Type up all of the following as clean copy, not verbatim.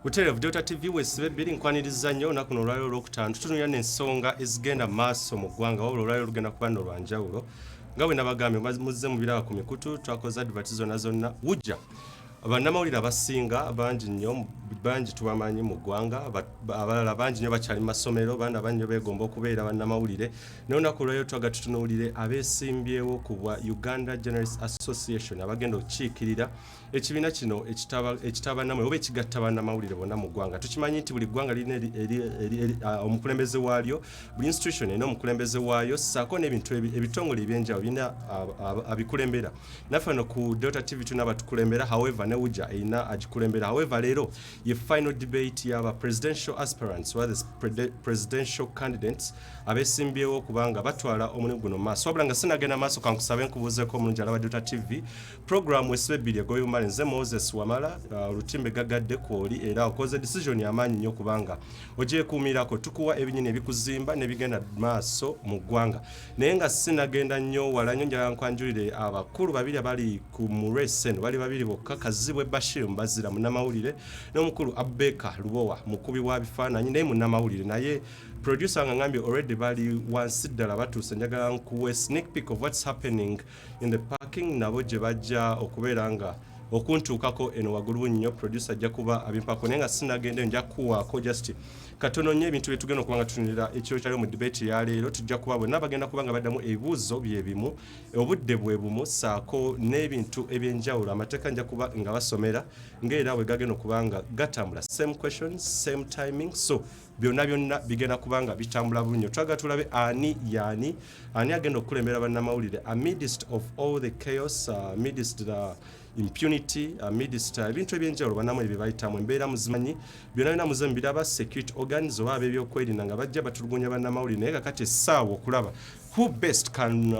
Butereevu Delta TV wesibe bbiri, nkwaniriza nnyo olunaku no olwaliro olwokutaano. Tutunulira n'ensonga ezigenda mu maaso mu ggwanga, wabula olwaliro lugenda kuba nno lwa njawulo. Nga bwe nabagambye, muzze mubiraba ku mikutu, twakoze advert zonna zonna. Wujja bannamawulire abasinga bangi nnyo, bangi tubamanyi mu ggwanga, abalala bangi nnyo bakyali mu masomero, baana bangi nnyo beegomba okubeera bannamawulire. Naye olunaku olwaliro twaga tutunuulire abeesimbyewo ku bwa Uganda Journalists Association, abagenda okukiikirira ekibiina kino ekitaba oba ekigatta bannamawulire bonna mu ggwanga. Tukimanyi nti buli ggwanga lirina omukulembeze waalyo, buli institution erina omukulembeze waayo, ssaako n'ebintu ebitongole ebyenjawulo birina abikulembera. Naffe wano ku Delta TV tulina abatukulembera, however ne UJA erina agikulembera. However, leero ye final debate y'aba presidential aspirants oba the presidential candidates abesimbyewo kubanga batwala omulimu guno mu maaso. Wabula nga sinagenda maaso, kankusabe nkubuuzeeko omulungi alaba Delta TV program Wesibe Ebbiri egoyumale. Nze Moses Wamala. Olutimbe gagadde kwoli era okoze decision y'amaanyi nnyo kubanga ogyekuumirako. Tukuwa ebinyini ebikuzimba n'ebigenda maaso mu ggwanga. Naye nga sinagenda nnyo wala nnyo, njagala nkwanjulire abakulu babiri abali ku mu race eno. Bali babiri bokka: Kazibwe Bashir Mbazira, munnamawulire, n'omukulu Abubeka Lubowa, mukubi wa bifaananyi naye munnamawulire. Naye producer nga ngambye already bali wansi ddala batuuse. Njagala nkuwe sneak peek of what's happening in the parking, nabo gye bajja okubeera nga okuntuukako eno waggulu nnyo. Producer ajja kuba abimpako, naye nga sinagenda nja kuwaako just katono nnyo ebintu bye tugenda okuba nga tutunulira ekiro kyaliwo mu debate ya leero. Tujja kuba bonna bagenda kuba nga baddamu ebibuuzo bye bimu, obudde bwe bumu, ssaako n'ebintu ebyenjawulo. Amateeka nja kuba nga basomera ng'era bwe gagenda okuba nga gatambula, same questions, same timing, so byonna byonna bigenda kuba nga bitambula bulungi. Twagala tulabe ani yaani, ani agenda okukulembera bannamawulire amidst of all the chaos, amidst the impunity, amidst ebintu ebyenjawulo bannamawulire bye bayitamu. Embeera muzimanyi, byonna byonna muze mubiraba, security organs oba ab'ebyokwerinda nga bajja batulugunya bannamawulire. Naye kakati essaawa okulaba who best can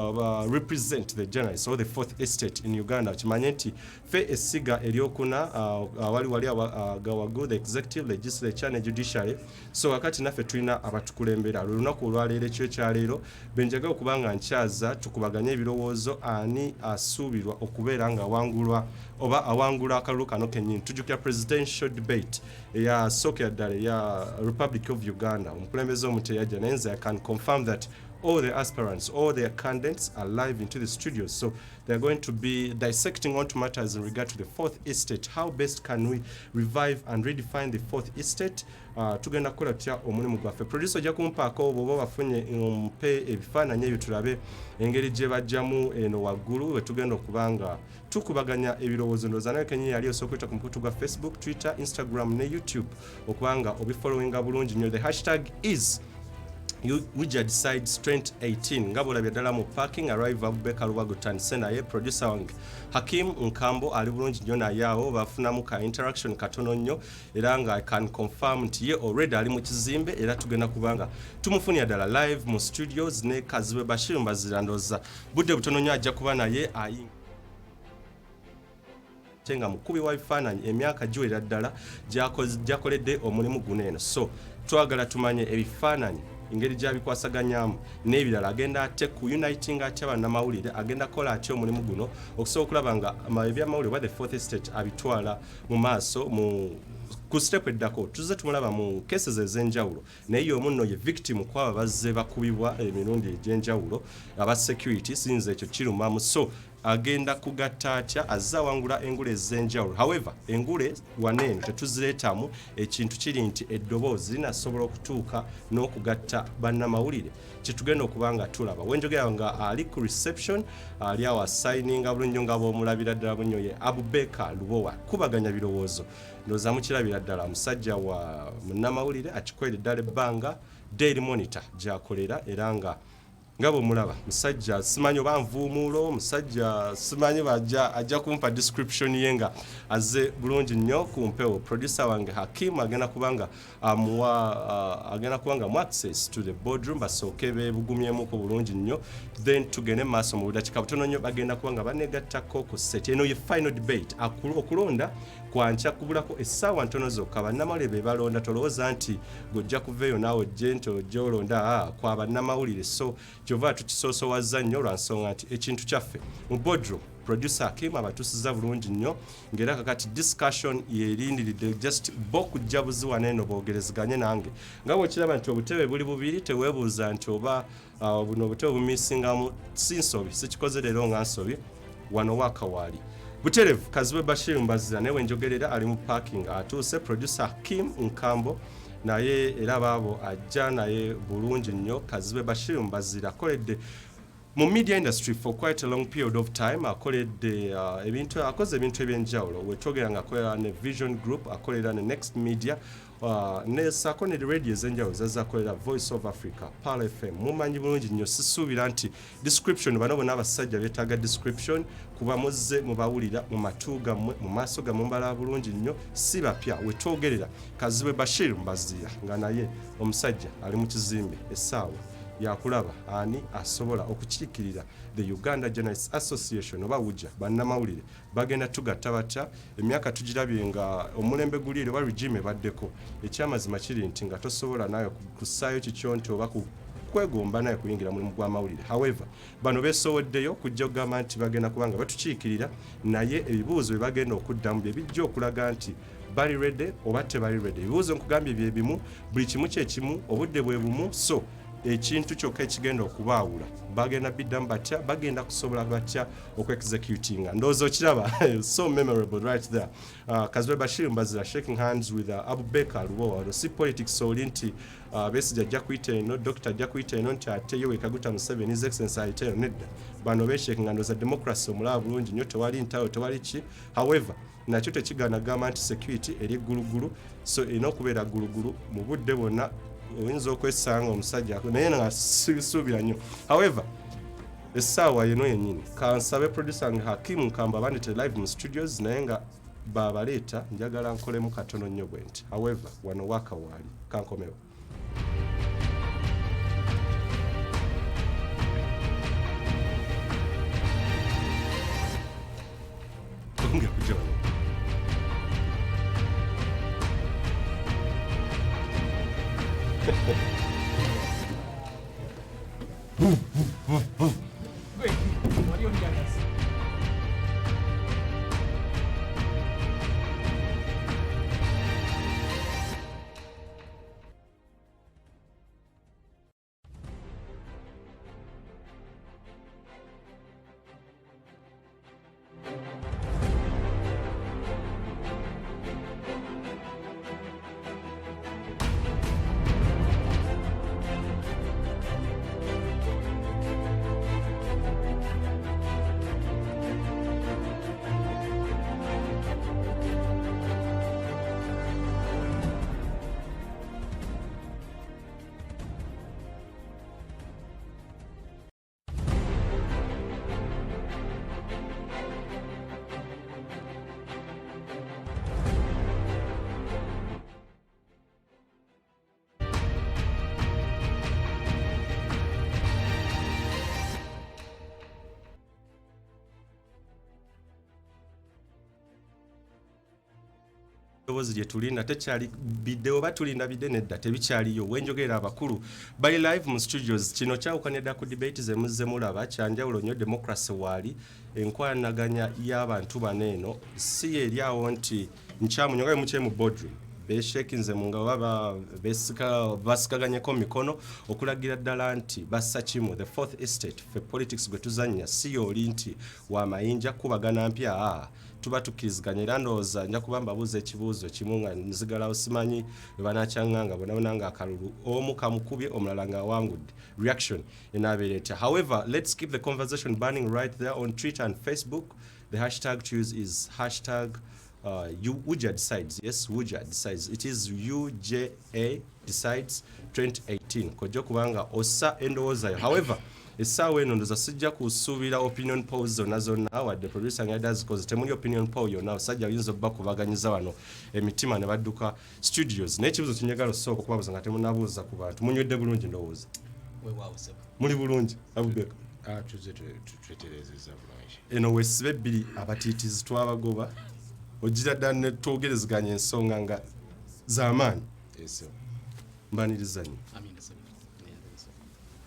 represent the journalists or the fourth estate in Uganda. Kimanye nti ffe essiga eryokuna, awali wali gawagu the executive, legislature ne judiciary. So kakati naffe tulina abatukulembera. Lwe lunaku olwaleero, ekiro kyaleero, benjagala okuba nga nkyaza tukubaganye ebirowoozo ani asuubirwa okubeera nga awangulwa oba awangula akalulu kano kennyini. Tujjukira presidential debate eyasookera ddala eya Republic of Uganda, omukulembeze omu teyajja. Naye nze I can confirm that all the aspirants, all their candidates are live into the studios. So they're going to be dissecting onto matters in regard to the fourth estate. How best can we revive and redefine the fourth estate? Tugenda kukola tutya omulimu gwaffe? Producer ojja kumpaako bw'oba bafunye mpe ebifaananyi ebyo tulabe engeri gye bajjamu eno waggulu we tugenda okuba nga tukubaganya ebirowoozo. Ndowooza nawe kenyini yali osobola okuyita ku mukutu gwa Facebook, Twitter, Instagram ne YouTube okuba nga obifollowinga bulungi nnyo. The hashtag is UJA Decides 2018. Nga bwolabye ddala mu parking arrive, Abubakar Lubowa tutandise naye. Producer wange Hakim Nkambo ali bulungi nnyo, naye awo bafunamu ka interaction katono nnyo, era nga I can confirm nti ye already ali mu kizimbe era tugenda kubanga tumufunira ddala live mu studios ne Kazibwe Bashir Mbazira. Ndowooza budde butono nnyo ajja kuba naye ayi ate nga mukubi wa bifaananyi, emyaka giwerera ddala gyakoledde omulimu guno eno. So twagala tumanye ebifaananyi engeri gyabikwasaganyamu n'ebirala, agenda ate ku uniting atya bannamawulire, agenda kukola atya omulimu guno okusobola okulaba nga ebyamawulire oba the fourth estate abitwala mu maaso mu ku step eddako. Tuzze tumulaba mu cases ez'enjawulo, naye y'omu nno ye victim kwabo bazze bakubibwa emirundi egy'enjawulo aba security. Sinza ekyo kirumamu. So agenda kugatta atya? Azze awangula engule ez'enjawulo. However, engule waneeno tetuzireetamu. Ekintu kiri nti eddoboozi linasobola okutuuka n'okugatta bannamawulire, kyetugenda okuba nga tulaba. Wenjogera nga ali ku reception, ali awo asayininga bulungi nga bwomulabira ddala bunyo, ye Abubeka Lubowa. Kubaganya birowoozo, ndowooza mukirabira ddala, musajja wa munnamawulire akikolera ddala ebbanga, Daily Monitor gyakolera, era nga bwemulaba musajja simanyi oba nvuumuulo, musajja simanyi bajja ajja kumpa description ye nga azze bulungi nnyo ku mpewo. Producer wange Hakim agenda kuba nga amuwa agenda kuba nga mu access to the boardroom, basooke beebugumyemuko bulungi nnyo, then tugende mu maaso. Mu budakiika butono nnyo bagenda kuba nga banegattako ku set. Eno ye final debate. Okulonda Kwankya kubulako essaawa ntono zokka, bannamawulire be balonda. Tolowooza nti gojja kuva eyo naawe ojje nti ojja olonda kwa bannamawulire. So kyova tukisoosowaza nnyo lwa nsonga nti ekintu kyaffe mu boardroom. Producer Akim abatuusiza bulungi nnyo, ng'era kakati discussion yerindiridde just bo kujja buzi wano eno boogerezeganye nange. Nga bwekiraba nti obutebe buli bubiri, teweebuuza nti oba buno obutebe bumisingamu. Si nsobi, sikikoze leero nga nsobi. Wano wakawaali buterevu. Kazibwe Bashir Mbazira naye wenjogerera ali mu parking atuuse. Producer Kim Nkambo naye era baabo ajja naye bulungi nnyo. Kazibwe Bashir Mbazira akoledde mu media industry for quite a long period of time. Akoledde ebintu, akoze ebintu ebyenjawulo. Wetwogera nga akolera ne Vision Group, akolera ne Next Media, ne saako ne radio ez'enjawulo zazze akolera, Voice of Africa, Pearl FM. Mumanyi bulungi nnyo, sisuubira nti description, bano bonna abasajja beetaaga description kuba muzze mubawulira mu matu gammwe, mu maaso gammwe, mubalaba bulungi nnyo, si bapya. Wetwogerera Kazibwe Bashir Mbazira nga naye omusajja ali mu kizimbe, essaawa yakulaba ani asobola okukiikirira the Uganda Journalists Association oba UJA. Bannamawulire bagenda tugatta batya? Emyaka tugirabye nga omulembe guli eri oba regime ebaddeko. Ekyamazima kiri nti nga tosobola nawe kussaayo kikyo nti oba kwegomba naye kuyingira mulimu gw'amawulire. However, bano beesowoddeyo kujja okugamba nti bagenda kubanga batukiikirira, naye ebibuuzo bye bagenda okuddamu bye bijja okulaga nti bali ready oba tebali ready. Ebibuuzo nkugambye bye bimu, buli kimu kyekimu, obudde bwe bumu. So ekintu kyokka ekigenda okubaawula, bagenda biddamu batya, bagenda kusobola batya okuexecutinga. Ndowooza okiraba, so memorable right there. Kazibwe Bashir Mbazira shaking hands with Abubakar Lubowa. Ono si politics oli nti Besigye ajja kuyita eno, Dr ajja kuyita eno, nti ate Yoweri Kaguta Museveni, His Excellency ayita eno. Nedda, bano beshakinga. Ndowooza democracy omulaba bulungi nnyo, tewali ntalo, tewali ki. However, nakyo tekigaana gamba nti security eri ggulugulu, so erina okubeera ggulugulu mu budde bwonna. Oyinza okwesanga omusajja naye nga sibisuubira nnyo. However, essaawa yeno yennyini kansabe producer nga Hakimu Nkamba bandete live mu studios, naye nga babaleeta njagala nkolemu katono nnyo bwe nti. However, wano wakawaali kankomewo. Ongera kujja wano. Wali onjagaza. Eddoboozi lye tulinda tekyali bidde oba tulinda bidde, nedda, tebikyaliyo. Wenjogerera abakulu bali live mu studios. Kino kyawukana dda ku debate ze muzze mulaba, kyanjawulo nnyo. Democracy waali, enkwanaganya y'abantu bano eno si eri awo nti nkyamu nnyo. Nga bwe mu boardroom beshekinze mu nga baba basikaganyeko mikono okulagira ddala nti bassa kimu. The fourth estate, fe politics gwe tuzannya si yooli nti wamayinja kubagana mpya. Tuba tukkiriziganya. Era ndowooza nja kuba mbabuuza ekibuuzo kimu nga nzigalawo, simanyi bwe banakyaŋŋanga bonabona nga akalulu omu kamukubye omulala ng'awangudde, reaction enaabeera etya? However, let's keep the conversation burning right there on Twitter and Facebook. The hashtag to use is hashtag UJA decides. Yes, UJA decides. It is UJA decides 2018. Kojja kubanga ossa endowooza yo. However, essaawa eno ndoza sijja kusuubira opinion polls zonna zonna, wadde producer nga yadde azikoze, temuli opinion poll yonna. Abasajja oyinza obbakubaganyiza wano emitima ne badduka studios. Naye ekibuuzo kinjagala osooka okubabuuza nga temunabuuza ku bantu, munywedde bulungi ndowooza? Weewaawo ssebo. Muli bulungi, Abubeka? Ah, tuzze twetereezezza bulungi. Eno wesiba ebbiri, abatiitizi twabagoba. Ogira ddala ne twogerezeganya ensonga nga z'amaanyi. Ese. Mbaniriza nnyo. Amina, ssebo.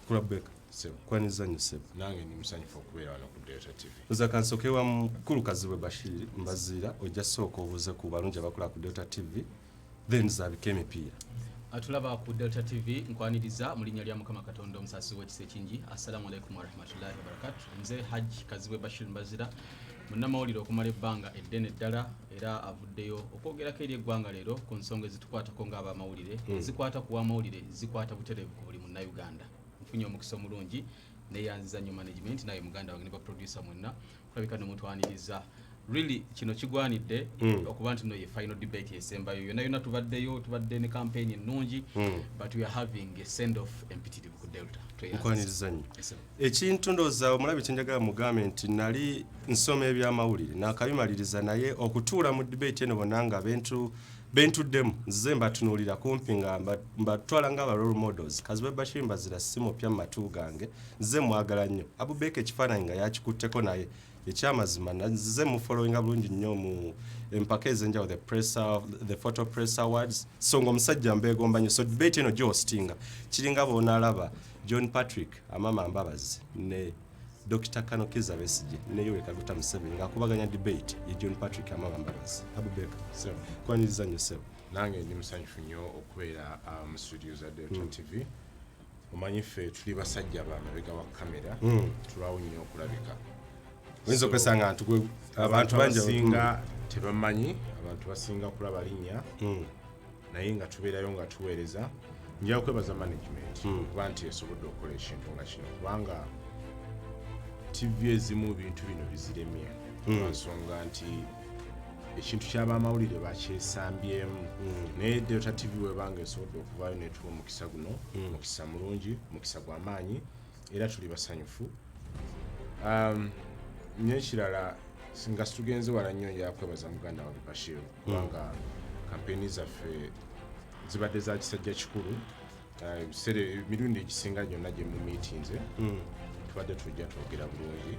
Kulabeka. Ssebo. Kwaniriza nnyo, ssebo. Nange ndi musanyufu okubeera wano ku Delta TV. Oza kansooke wa mukulu Kazibwe Bashir Mbaziira, ojja sooka obuuze ku balungi abakola ku Delta TV, then zaabika emipiira. Atulaba ku Delta TV, nkwaniriza mu linnya lya Mukama Katonda omusaasi w'ekisa ekingi. Assalamu alaikum warahmatullahi wabarakatu. Nze Hajj Kazibwe Bashir Mbazira, munnamawulire okumala ebbanga eddene ddala, era avuddeyo okwogerako eri eggwanga leero ku nsonga ezitukwatako ng'abamawulire. Ezikwata ku wamawulire zikwata butereevu ku buli Munnayuganda. Nfunye omukisa omulungi, neyanziza nnyo management, naye muganda wange ne baproducer mwenna kulabika nemutwaniriza. Really kino kigwanidde okuba nti no ye final debate esembayo. Yonna yonna tubaddeyo, tubadde ne campaign ennungi, but we are having a send off empitirivu ku Delta. Tweyanziza. Nkwaniriza nnyo. Yes, sir. Ekintu ndowooza omulabi kyenjagala mugambe nti nali nsoma ebyamawulire nakabimaliriza, naye okutuula mu debate eno bonna nga bentuddemu nzize mbatunuulira kumpi nga mbatwala nga aba role models. Kazibwe Bashir Mbazira si mupya mu matu gange, nzize mwagala nnyo. Abubeeka ekifaananyi nga yakikutteko, naye ekyamazima nzize mufollowinga bulungi nnyo mu empaka ez'enjawulo, the photo press awards, so nga omusajja mbeegomba nnyo. So debate eno gyostinga kiringa boonaalaba John Patrick Amama Mbabazi ne Dr Kano Kizza Besigye ne Yoweri Kaguta Museveni ng'akubaganya debate ye John Patrick Amama Mbabazi. Abubeka, Ssebo. kwaniriza nnyo, ssebo. Nange ndi musanyufu nnyo okubeera mu studio za Delta TV. Omanyi ffe tuli basajja ba mabega wa kamera, tulwawo nnyo okulabika. Oyinza So, okwesanga nti abantu bangi abasinga tebamanyi, abantu basinga kulaba linnya, naye nga tubeerayo nga tuweereza. Nja kwebaza management okuba nti esobodde okukola ekintu nga kino, kubanga TV ezimu ebintu bino biziremye lwa nsonga nti ekintu ky'abamawulire bakyesambyemu. Naye Delta TV webanga esobodde okuvaayo netuwa omukisa guno, mukisa mulungi, mukisa gw'amaanyi, era tuli basanyufu. N'ekirala, nga situgenze wala nnyo, nja kwebaza muganda wange Bashir, kubanga kampeni zaffe zibadde za kisajja kikulu. Ebiseera emirundi egisinga gyonna gye mu miitinze tubadde tujja twogera bulungi,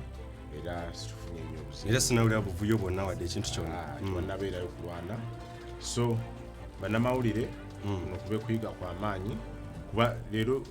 era situfunye nnyo obuzibu. Era sinawulira buvuyo bwonna wadde ekintu kyonna. Ah, tebannabeerayo kulwana. So bannamawulire, kuno kube kuyiga kwa maanyi, kuba leero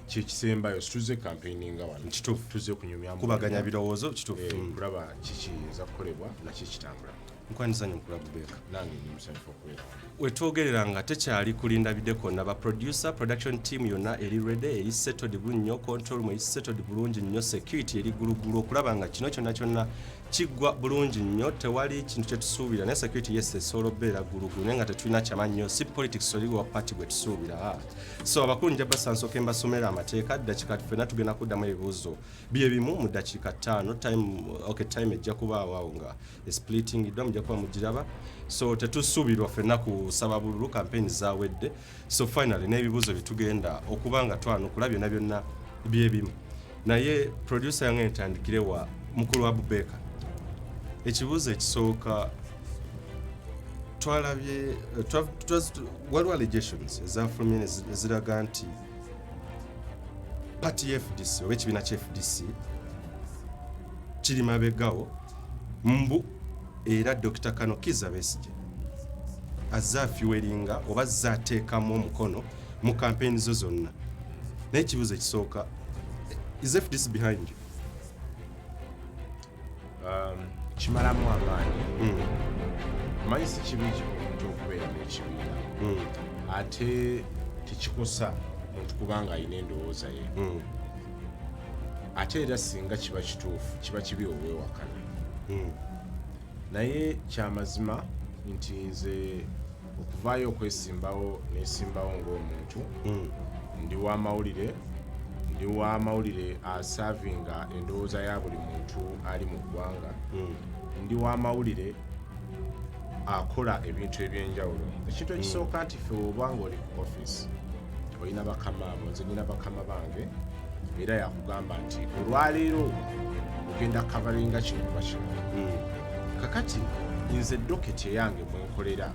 kyekisembayo. Situze campaigninga wano. Kituufu. Tuze kunyumyamu, Kubaganya birowoozo, kituufu. Kulaba kikiyinza kukolebwa naki kitambula. Nkwaniriza nnyo mukulu Abubeeka. Nange ndi musanyufu okubeera wano. Wetwogerera nga tekyali kulinda bidde kwonna, ba producer, production team yonna eri ready, eri settled bulungi nnyo, control room eri settled bulungi nnyo, security eri gulugulu okulaba nga kino kyonna kyonna kiggwa bulungi nnyo. Tewali kintu kyetusuubira, naye security yes esobola okubeera gulugulu, naye nga tetulina kyama nnyo, si politics oli wa party gwe tusuubira. Ah. So abakulu nja basansooke mbasomera amateeka ddakiika, ffenna tugenda kuddamu ebibuuzo byebimu mu ddakiika 5. Time, okay, time ejja kubaawo awo nga splittingiddwa, mujja kuba mugiraba. So tetusuubirwa ffenna kusaba bululu, campaign zawedde. So finally n'ebibuuzo byetugenda okuba nga twanukula byonna byonna byebimu. Naye producer yange, ntandikire wa mukulu Abubeeka. Ekibuuzo ekisooka, twalabye waliwo allegations ezafulumye eziraga nti party ya FDC oba ekibiina kya FDC kiri mabegawo, mbu era Dr Kano Kizza Besigye azze afuelinga oba azze ateekamu omukono mu kampeyini zo zonna. Naye ekibuuzo ekisooka, is FDC behind you? Kimalamu amaanyi. Omanyi si kibi omuntu okubeera n'ekibiina, ate tekikosa muntu kubanga alina endowooza ye. Ate era singa kiba kituufu, kiba kibi oweewakana. Naye kyamazima nti nze okuvaayo okwesimbawo, nesimbawo ng'omuntu. Ndi w'amawulire, ndi w'amawulire aservinga endowooza ya buli muntu ali mu ggwanga. Ndi w'amawulire akola ebintu ebyenjawulo. Ekintu ekisooka nti ffe oba nga oli ku office olina bakama abo, nze nina bakama bange, era yakugamba nti olwaleero ogenda coveringa kino oba kino. Kakati nze docket eyange mwenkolera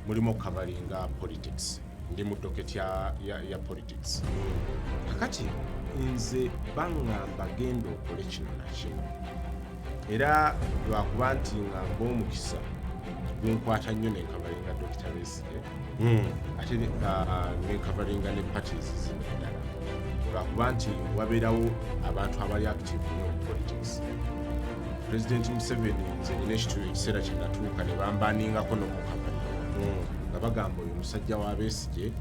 mulimu okucoveringa politics, ndi mu docket ya politics. Kakati nze baŋŋamba genda okole kino na kino, era lwakuba nti ŋŋamba omukisa Gunkwata nnyo nencoveringa Dr Besigye, ate nencoveringa ne parties zino endala, olwakuba nti wabeerawo abantu abali active nnyo mu politics. President Museveni, nze nina ekiseera kye natuuka ne bambaningako n'omucoveringa, nga bagamba oyo musajja wa Besigye,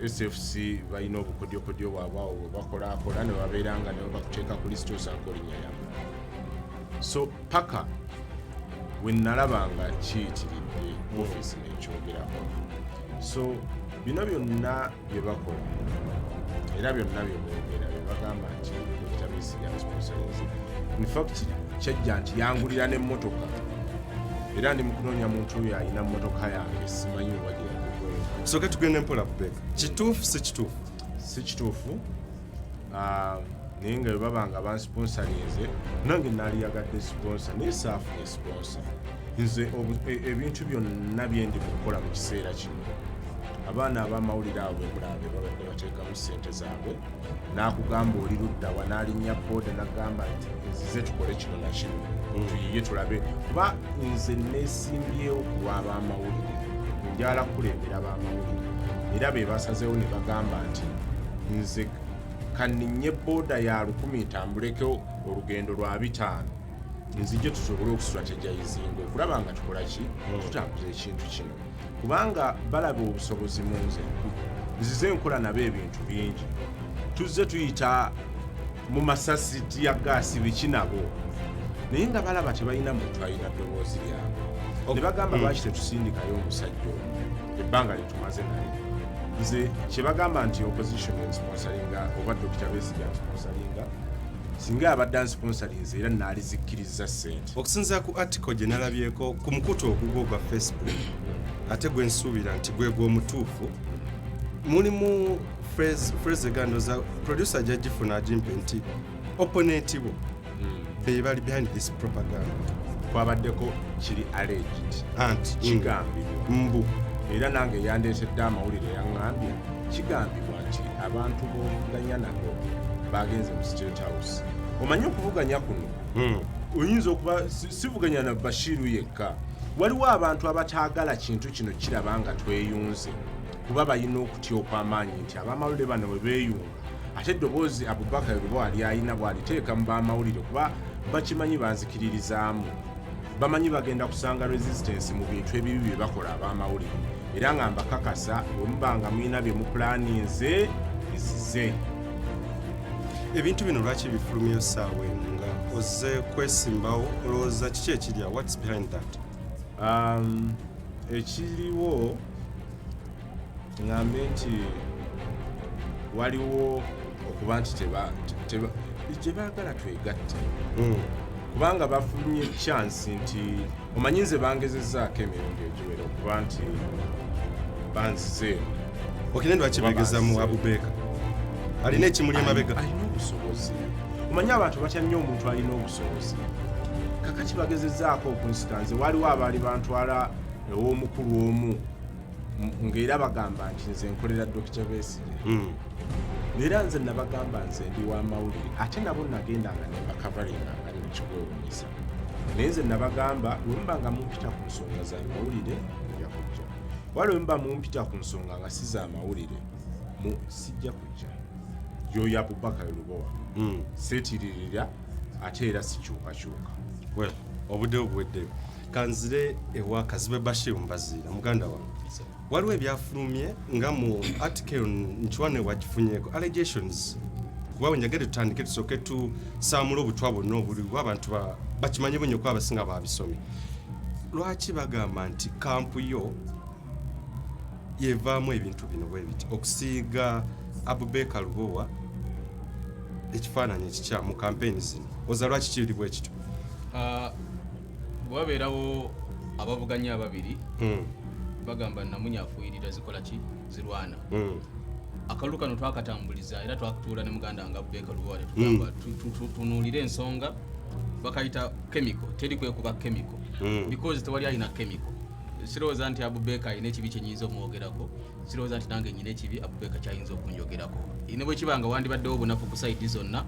SFC balina obukodyokodyo bwabwe awo bwe bakolakola ne babeera nga ne bakuteeka ku lisiti, osaako linnya lyabwe. So paka we nalaba nga kiyitiridde, ofiisi nekyogerako. So bino byonna bye bakola era byonna bye boogera, bye bagamba nti Dr Besigye ansponsorinze, in fact kyajja nti yangulira n'emmotoka, era ndi mu kunoonya muntu oyo alina mmotoka yange, simanyi oba gye yagigweko. Soke tugende mpola. Bubeeka, kituufu si kituufu? Si kituufu. Naye nga bwe baba nga bansponsorinze, nange naaliyagadde sponsor, naye saafunye sponsor. Nze ebintu byonna bye ndi mukukola mu kiseera kino, abaana ab'amawulire abo bemulaba be babadde bateekamu ssente zaabwe. N'akugamba oli luddawa, n'alinnya booda, n'agamba nti nzize tukole kino na kino, tuyiye tulabe, kuba nze neesimbyewo ku lw'ab'amawulire, njagala kukulembera ab'amawulire, era be basazeewo ne bagamba nti nze kanninnye booda ya 1000 ntambuleko olugendo lwa 500, nzije tusobole okustrategizinga okulaba nga tukola ki, tutambuza ekintu kino, kubanga balaba obusobozi mu nze. Nzize nkola nabo ebintu bingi, tuzze tuyita mu masasi ya gaasi biki nabo, naye nga balaba tebalina muntu alina ddoboozi lyabwe, ne bagamba lwaki tetusindikayo omusajja ono ebbanga lyetumaze naye. Nze kyebagamba nti opposition ensponsoringa oba Dr Besigye ansponsoringa, singa abadde ansponsorinze era naalizikkiriza ssente. Okusinziira ku article gye nalabyeko ku mukutu ogugwo ogwa Facebook, ate gwe nsuubira nti gwe gw'omutuufu, mulimu phrase egandoza producer gyagifuna agimpe nti opponent bo be bali behind this propaganda. Kwabaddeko kiri alleged. Anti kigambibwa. Mbu. Era nange yandeetedde amawulire, yaŋŋambye kigambibwa nti abantu b'ovuganya nabo bagenze mu State House. Omanyi okuvuganya kuno oyinza okuba sivuganya na Bashiru yekka, waliwo abantu abataagala kintu kino kiraba nga tweyunze, kuba balina okutya okw'amaanyi nti abamawulire bano bwe beeyunga, ate eddoboozi Abubakar Lubowa lyalina bw'aliteeka mu bamawulire, kuba bakimanyi banzikiririzaamu, bamanyi bagenda kusanga resistance mu bintu ebibi bye bakola abamawulire. Era nga mbakakasa, bwe muba nga mulina bye mupulaninze, nzize. Ebintu bino lwaki bifulumyeyo ssaawa eno nga ozze kwesimbawo? Olowooza kiki ekirya? What's behind that? Ekiriwo ŋŋambe nti waliwo okuba nti gye baagala twegatte, kubanga bafunye chance nti omanyi nze bangezezzaako emirundi egiwera okuba nti banzize eno. Okine lwaki Oba begeza mu banzize. Abubeeka alina ekimuli emabega? Alina obusobozi. Omanyi abantu batya nnyo omuntu alina obusobozi. Kakati bagezezzaako okunsita nze. Waliwo abaali bantwala ew'omukulu omu, ng'era bagamba nti nze nkolera Dr Besigye. Era nze nabagamba nze ndi wa mawulire, ate nabo nagendanga nembacoveringa nga nekikwewunyisa, naye nze nabagamba bwe muba nga mumpita ku nsonga za mawulire, nja kujja, wala bwe muba mumpita ku nsonga nga si za mawulire, sijja kujja. Yoyo Abubakar Lubowa, seetiririra ate era sikyukakyuka. Well, obudde obuweddeyo, kanzire ewa Kazibwe Bashir Mbaziira. Muganda wange, waliwo ebyafulumye nga mu article nkiwane wagifunyeeko allegations, kuba wenjagere tutandike tusooke tusaamule obutwa bwonna obuliwo, abantu bakimanye bunyo kuba abasinga babisomye. Lwaki bagamba nti camp yo yevaamu ebintu bino bwe biti, okusiiga Abubeeka Lubowa ekifaananyi ekikyamu mu kampeyini zino? Oza lwaki kiri bwe kityo? Ah, bwe wabeerawo abavuganya ababiri, bagamba namunya afuuyirira zikola ki, zirwana. Akalulu kano twakatambuliza era twatuula ne muganda wange Abubeeka Lubowa, tetugamba tunuulire ensonga bakayita chemical, teri kwekuba chemical, because tewali alina chemical. Sirowooza nti Abubeeka alina ekibi kyenyinza omwogerako, sirowooza nti nange nyina ekibi Abubeeka kyayinza okunjogerako. Ne bwe kiba nga wandibaddewo obunafu ku side zonna,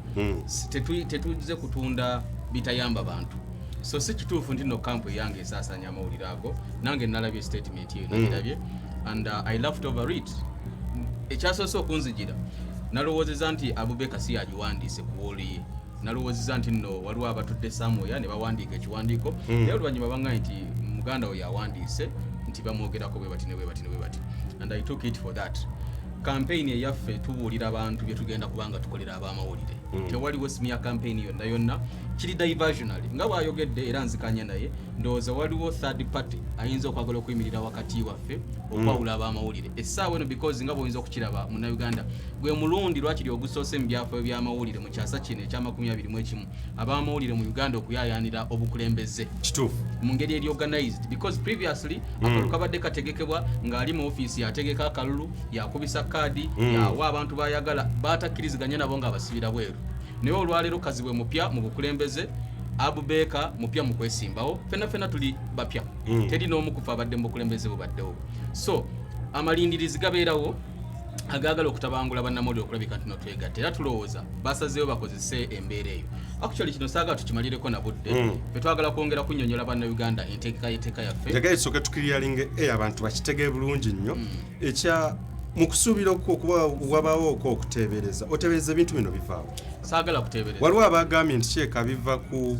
tetuzze kutunda bitayamba bantu. So si kituufu nti no camp eyange esaasaanya amawulire ago. Nange nalabye statement eyo, nagirabye and I laughed over it. Ekyasoose okunzijira, nalowoozeza nti Abubeka si yagiwandiise ku wall ye. Nalowoozeza nti nno waliwo abatudde somewhere ne bawandiika ekiwandiiko, naye oluvannyuma baŋŋambye nti muganda we yawandiise nti bamwogerako bwe bati ne bwe bati ne bwe bati, and I took it for that. Campaign eyaffe, tubuulira abantu bye tugenda kubanga tukolera ab'amawulire. Tewaliwo smear campaign yonna yonna, kiri diversionary nga bw'ayogedde, era nzikanya naye. Ndowooza waliwo third party ayinza okwagala okuyimirira wakati waffe okwawula ab'amawulire essaawa eno, because nga bw'oyinza okukiraba, Munnayuganda, gwe mulundi lwakiri ogusoose mu byafaayo by'amawulire mu kyasa kino ekya 21 ab'amawulire mu Uganda okuyayaanira obukulembeze mu ngeri eri organized, because previously akalulu kabadde kategekebwa ng'ali mu ofiisi, yategeka akalulu, yakubisa kaadi, yawa abantu bayagala, batakkiriziganya nabo ng'abasibira bweru. Naye olwaleero Kazibwe mupya mu bukulembeze, Abubeeka mupya mu kwesimbawo, fenna fenna tuli bapya, teri n'omu kufa abadde mu bukulembeze bubaddewo. So amalindirizi gabeerawo agaagala okutabangula bannamawulire okulabika nti notwegatta, era tulowooza basazeewo bakozese embeera eyo. Actually kino saagala tukimalireko na budde, fe twagala kwongera kunnyonnyola Bannayuganda enteeka y'etteeka yaffe. Njagala tusooke tuclearinge abantu bakitegee bulungi nnyo. Ekya mu kusuubira okuba wabaawo okwo okuteebereza, oteebereza ebintu bino bivaawo? Saagala kuteebereza. Waliwo abagambye nti kyeka biva ku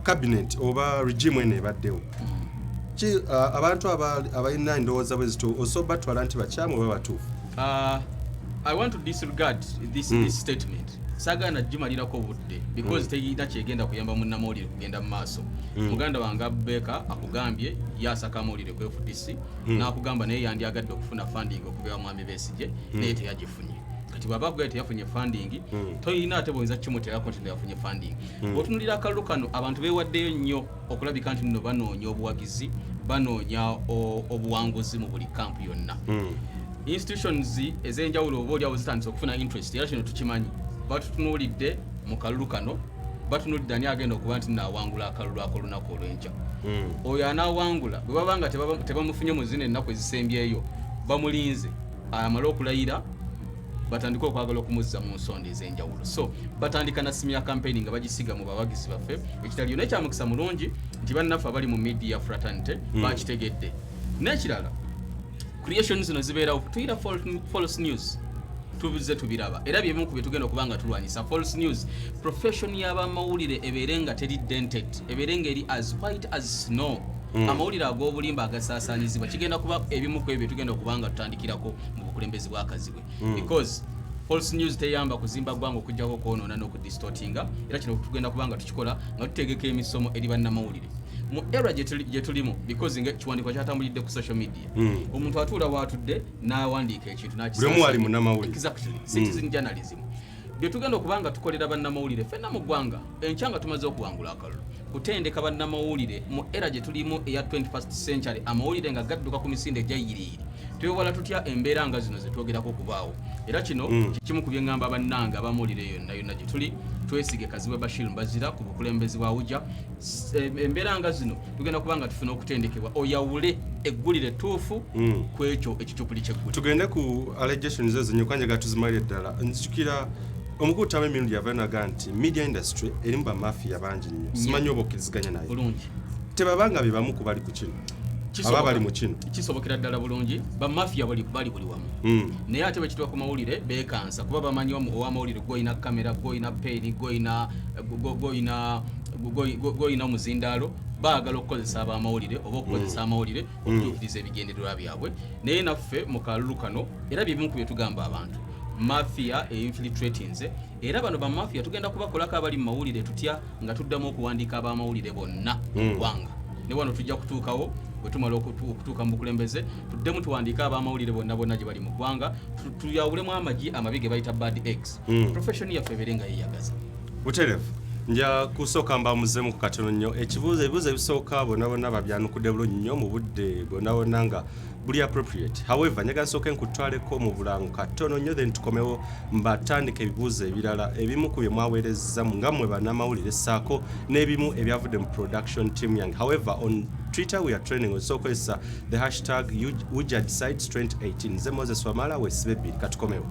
cabinet oba regime eno ebaddewo. Ki abantu abalina endowooza bwe zito osobola batwala nti bakyamu oba batuufu? I want to disregard this statement. Saagala nagimalirako budde because terina kyegenda kuyamba munnamawulire kugenda mu maaso. Muganda wange Abubeeka akugambye yasaka amawulire ku FDC, n'akugamba naye yandyagadde okufuna funding okuva ewa Mwami Besigye, naye teyagifunye. Kati bw'aba akugambye teyafunye funding, toyina ate bwoyinza kimuteerako nti teyafunye funding. Bw'otunuulira akalulu kano, abantu beewaddeyo nnyo okulabika nti nno banoonya obuwagizi, banoonya obuwanguzi mu buli kampu yonna. Institutions ez'enjawulo oba oliawo zitandise okufuna interest, era kino tukimanyi, batutunuulidde mu kalulu kano, batunuulidde ani agenda okuba nti naawangula akalulu ak'olunaku olw'enkya. Oyo anaawangula, bwe baba nga tebamufunye mu zino ennaku ezisembyeyo, bamulinze amale okulayira batandike okwagala okumuzza mu nsonda ez'enjawulo. So batandika na smear campaign nga bagisiga mu bawagizi baffe ekitaliyo. Naye kyamukisa mulungi nti bannaffe abali mu media fraternity bakitegedde. N'ekirala, creation zino zibeerawo, tuyira false news, tubize tubiraba, era byebimu ku bye tugenda okuba nga tulwanyisa, false news. Profession y'abamawulire ebeere nga teri dented, ebeere nga eri as white as snow. Amawulire ag'obulimba agasaasaanyizibwa kigenda kuba ebimu ku ebyo bye tugenda okuba nga tutandikirako mu bukulembeze bwa Kazibwe, because false news teyamba kuzimba ggwanga okuggyako okwonoona n'okudistortinga. Era kino tugenda kuba nga tukikola nga tutegeka emisomo eri bannamawulire mu era gye tulimu, because nga ekiwandiiko kyatambulidde ku social media, omuntu atuula waatudde n'awandiika ekintu. Buli omu ali munnamawulire. Exactly, citizen journalism. Bye tugenda okuba nga tukolera bannamawulire ffenna mu ggwanga enkya nga tumaze okuwangula akalulu, kutendeka bannamawulire mu era gye tulimu eya 21st century, amawulire nga gadduka ku misinde egyayiriiri. Twewala tutya embeera nga zino zetwogerako okubaawo? Era kino kimu ku byeŋŋamba bannange abamawulire yonna yonna gye tuli, twesige Kazibwe Bashir Mbazira ku bukulembeze bwa UJA. Embeera nga zino tugenda kuba nga tufuna okutendekebwa oyawule eggulire ettuufu ku ekyo ekicupuli ky'eggulire. Tugende ku allegations ezo nyo kanje gatuzimalire ddala. Nzijukira omukulu Tama emirundi yavayo naga nti media industry erimu bamafiya bangi nnyo. Simanyi oba okkiriziganya naye. Bulungi. Tebabanga be bamu ku bali ku kino, aba bali mu kino? Kisobokera ddala bulungi. Bamafiya bali buli wamu, naye ate bwekituuka ku mawulire beekansa, kuba bamanyi owamawulire gwolina kamera, gwolina peni, gwolina omuzindaalo. Baagala okukozesa abamawulire oba okukozesa amawulire okutuukiriza ebigendererwa byabwe. Naye naffe mu kalulu kano, era byebimu ku bye tugamba abantu, mafia einfiltratinze, era bano bamafiya tugenda kubakolako abali mu mawulire tutya nga tuddamu okuwandiika abamawulire bonna mu ggwanga. Ne wano tujja kutuukawo bwe tumala okutuuka mu bukulembeze, tuddemu tuwandiike abamawulire bonna bonna gye bali mu ggwanga, tuyawulemu amagi amabi ge bayita bad eggs, profession yaffe ebeere nga yeyagaza. Buterevu, nja kusooka mbamuzeemu ku katono nnyo ekibuuzo. Ebibuuzo ebisooka bonna bonna babyanukudde bulungi nnyo mu budde bwonna bonna nga buli appropriate. However, njagala nsooke nkutwaleko mu bulango katono nnyo, then tukomewo mbatandika ebibuuzo ebirala, ebimu ku bye mwaweerezza nga mmwe bannamawulire, ssaako n'ebimu ebyavudde mu production team yange. However, on Twitter we are trending, osobola okukozesa the hashtag UJA Decides 2018. Nze Moses Wamala, wesibe ebbiri, katukomewo.